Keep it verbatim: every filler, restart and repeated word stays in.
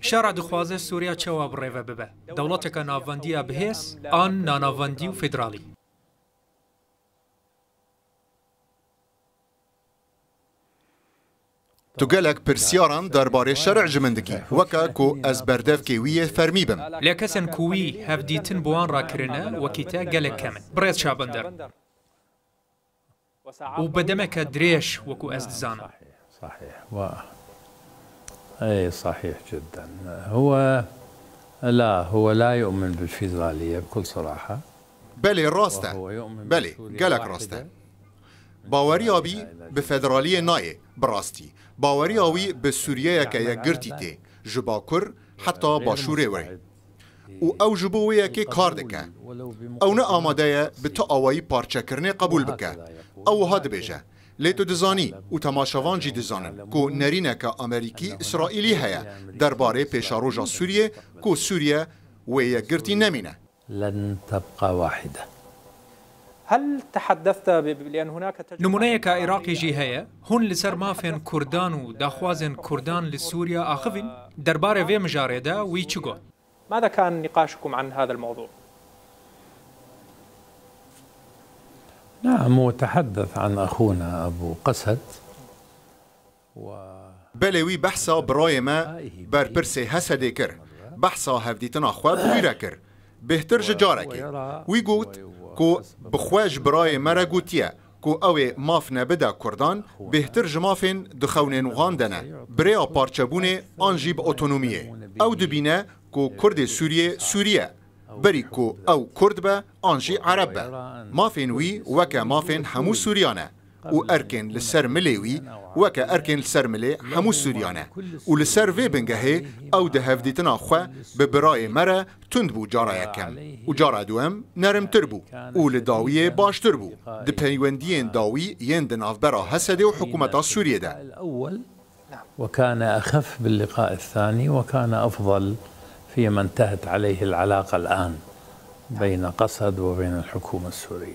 Şer'a dixwaze Sûriya çawa bi rê ve bibe? Dewleteke navbendiya bihêz an nanavbendî û federalî? Tu gelek pirsyaran derbarê şer'ê ji min dikî, weke ku ez berdevkê wî yê fermî bim. Lê kesên ku wî hevdîtin bi wan re kirine, wekî te gelek kem in. Birêz Şabender. û bi demeke dirêj, wekû ez dizanim. صحيح. و اي صحيح جدا. هو لا، هو لا يؤمن بالفيدرالية بكل صراحة. Belê rast e. Belê, gelek rast e. Baweriya wî bi federaliyê nayê, bi rastî. Baweriya wî bi Sûriyeyeke yekgirtî tê, ji Bakur heta Başûrê wê. Û ew ji bo wê yekê kar dike. Ew ne amade ye bi tu awayî parçekirinê qebûl bike. Ew wiha dibêje, Lê tu dizanî û temaşevan jî dizanin ku nerîneke Amerîkî-Îsraîlî heye derbarê pêşeroja Sûriyê ku Sûriye wê yekgirtî nemîne. لن تبقى واحدة. هل تحدثت ب- ب- لأن هناك تجربة Nimûneyeke Iraqê jî heye. Hûn li ser mafên Kurdan û daxwazên Kurdan li Sûriya axivîn? Derbarê vê mijarê de wî çi got? ماذا كان نقاشكم عن هذا الموضوع؟ نعم، وتحدث عن أخونا أبو قسد. Belê wî behsa birayê me berpirsê Hesedê kir. Behsa hevdîtina xwe bi wî re kir. Bêhtir ji carekê. Wî got ku bi xwe ji birayê me re gotiye ku ew ê maf nebide Kurdan, bêhtir ji mafên di xewnên wan de ne. Bi rêya parçebûnê an jî bi otonomiyê. Ew dibîne ku Kurdê Sûriyê Sûrî ye. Berî ku ew Kurd be an jî Ereb be. Mafên wî weke mafên hemû Sûriyan e. Û erkên li ser milê wî weke erkên li ser milê hemû Sûriyan e. Û li ser vê bingehê ew di hevdîtina xwe bi birayê me re tund bû cara yekem. Û cara duwem nerimtir bû. Û li dawiyê baştir bû. Di peywendiyên dawî yên di navbera Hesedê û hikûmeta Sûriyê de. وكان أخف باللقاء الثاني، وكان أفضل فيما انتهت عليه العلاقة الآن بين قسد وبين الحكومة السورية.